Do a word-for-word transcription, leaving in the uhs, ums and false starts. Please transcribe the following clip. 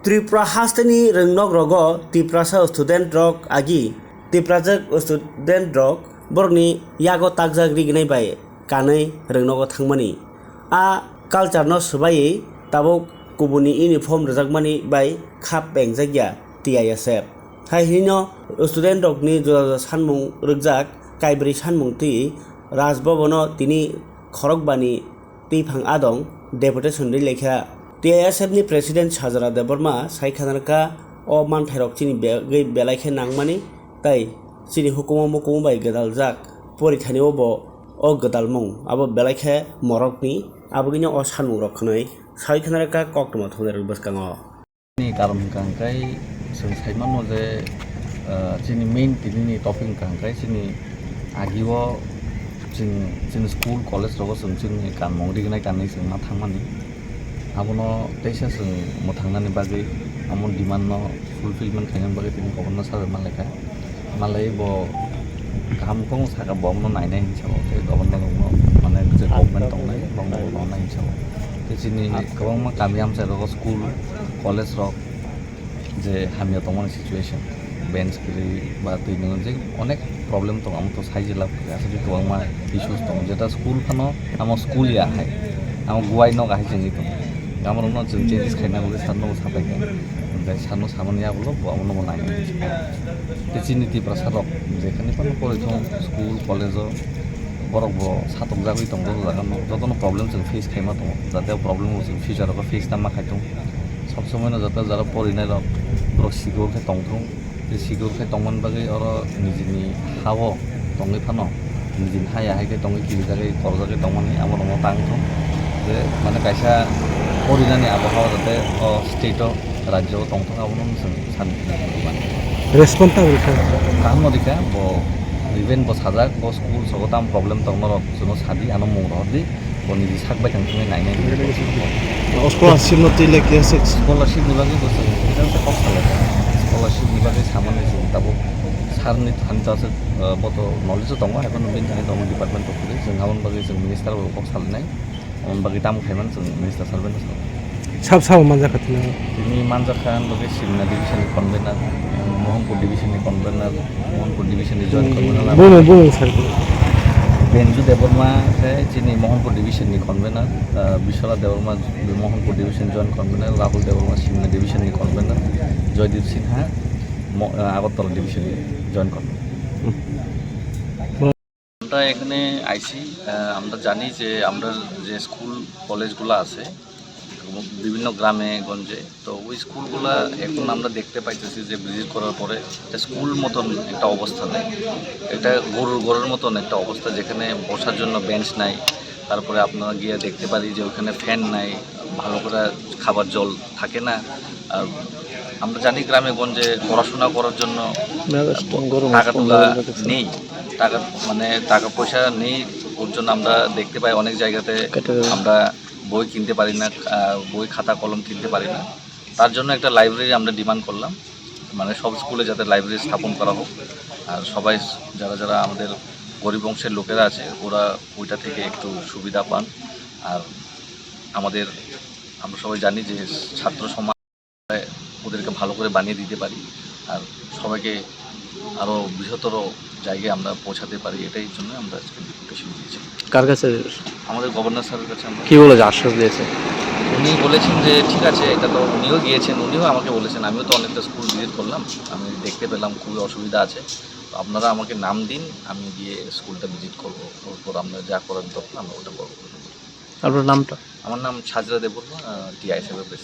Tripura hasteni rwngnok rogo Tiprasa student rok agi Tiprajak student rok borokni yago takjak rignai bai kanwi rwngnogo thangmani. A culture no swbaiwi tabuk kubuni uniform rwjakmani bai khap bengjakya T I S F. Hai hino student rokni juda juda sanmung rwkjak, kaibrwi sanmung twi Raj Bhavan o tini khorokbani twiphang adong deputation ri lekha. T I S F ni president Sajara Debbarma sai khanarkha o manthairok chini bagwi belai khe nangmani tei chini hukumu mukumu bai gwdaljak porithani o bo o gwdalmung abo belai khe morokni abogwino o sanmungrok khwnwi sai khanarkha koktwma thumnairok bwskango. Ni karon hwnkha hwnkhe chwng sai mano je, ah, chini main tini ni topic hwnkha hwnkhe chini agio chwng chini school college rogo chwng chini kanmung rignai kanwi chwng ma thangmani. Abono teisa chwng mwthangnani bagwi, amo demand no fulfillment khainani bagwi tini governor sir malai kha. Malai bo kaham kong saka bo abono nainai hinsa bo, tei governor rokno mane je government tongnai, bongno bo tongnai hinsa bo. Tei chini kwbangma kami amchai rogo school, college rok je hamya tongmani situation, bench kwrwi ba twi nungwi je onek problem tongo, amo to saijila aswk kwbangma issues tongo, jeta school phano amo school ya hai, amo guai nok ahai chengwi tongo, amo rokno chwng changes khaina bagwi sir no sapai kha, hwnkhe sir no samani ya bolo bo amo no bo nainai. Tei chini Tiprasa rok jekhani phano porithung school college o borok bo satokjagwi tongo, joto jaga no jotono problem chwng face khaima tongo, jate o problem bo chwng future o face tama khai thung. Sob somoi no jata jara porinai rok, borok secure khe tong thung. Tei secure khe tongmani bagwi oro nijini ha-o tongwi phano, nijini ha ya hai khe tongwi kirijagwi korjagwi tongmani amo rokno tang thung. Je mane kaisa porinani abohawa jate o state o, rajyo o tong thung, abono chwng sani. Respond ta rikha. Kaham no rikha, bo even bo sajak, bo school sogo tam problem tong norok, chwngno sadi, ano mung rohor di. Bo niji sak bai thang thangwi nainai. O scholarship no twi le khe se. Scholarship ni bagwi bo chwng twilang khe kok salai kha. Scholarship ni bagwi samani chwng tabuk sir ni thani ta se, ah, bo to knowledge o tongo, haikhe no bini thani tongo department of police. Chwng aboni bagwi chwng minister bai kok salainai. Aboni bagwi tamo khaimani chwng minister sir bai no sal. Sab sabo manjakha tini. Tini manjakha ang bagwi Simna division ni convener, Mohanpur division ni convener, Mohanpur division ni joint convener. Bumung, bumung sir. Benju Debbarma khe chini Mohanpur division ni convener, ah, Biswanath Debbarma Mohanpur division joint convener, Rahul Debbarma Simna division ni convener, Joydeep Sinha Mo-, ah, Agartala division ni joint convener. আমরা এখানে আইছি, আহ, আমরা জানি যে আমরা যে স্কুল কলেজগুলো আছে বিভিন্ন গ্রামে গঞ্জে, তো ওই স্কুলগুলা এখন আমরা দেখতে পাইতেছি যে ভিজিট করার পরে একটা স্কুল মতন একটা অবস্থা নেই, এটা গরুর ঘরের মতন একটা অবস্থা, যেখানে বসার জন্য বেঞ্চ নাই, তারপরে আপনারা গিয়ে দেখতে পারি যে ওখানে ফ্যান নাই, ভালো করে খাবার জল থাকে না। আর আমরা জানি গ্রামে গঞ্জে পড়াশোনা করার জন্য টাকা টুকা নেই, টাকা মানে টাকা পয়সা নেই, ওর জন্য আমরা দেখতে পাই অনেক জায়গাতে আমরা বই কিনতে পারি না, আহ, বই খাতা কলম কিনতে পারি না। তার জন্য একটা লাইব্রেরি আমরা ডিমান্ড করলাম, মানে সব স্কুলে যাতে লাইব্রেরি স্থাপন করা হোক, আর সবাই যারা যারা আমাদের গরিব অংশের লোকেরা আছে ওরা ওইটা থেকে একটু সুবিধা পান। আর আমাদের, আমরা সবাই জানি যে ছাত্র সমাজ ওদেরকে ভালো করে বানিয়ে দিতে পারি, আর সবাইকে আরও বৃহত্তর জায়গায় আমরা পৌঁছাতে পারি, এটাই জন্য আমরা আজকে ডেপুটেশন দিয়েছি। কার কাছে? আমাদের গভর্নর স্যারের কাছে আমরা। কি বলেছে, আশ্বাস দিয়েছে? উনি বলেছেন যে ঠিক আছে, এটা তো উনিও গিয়েছেন, উনিও আমাকে বলেছেন, আমিও তো অনেকটা স্কুল ভিজিট করলাম, আমি দেখতে পেলাম খুবই অসুবিধা আছে, তো আপনারা আমাকে নাম দিন, আমি গিয়ে স্কুলটা ভিজিট করবো, ওর পর আমরা যা করার দরকার আমরা ওটা করবো। আপনার নামটা? আমার নাম সাজরা দেববর্মা, টিআই হিসেবে প্রেসিডেন্ট।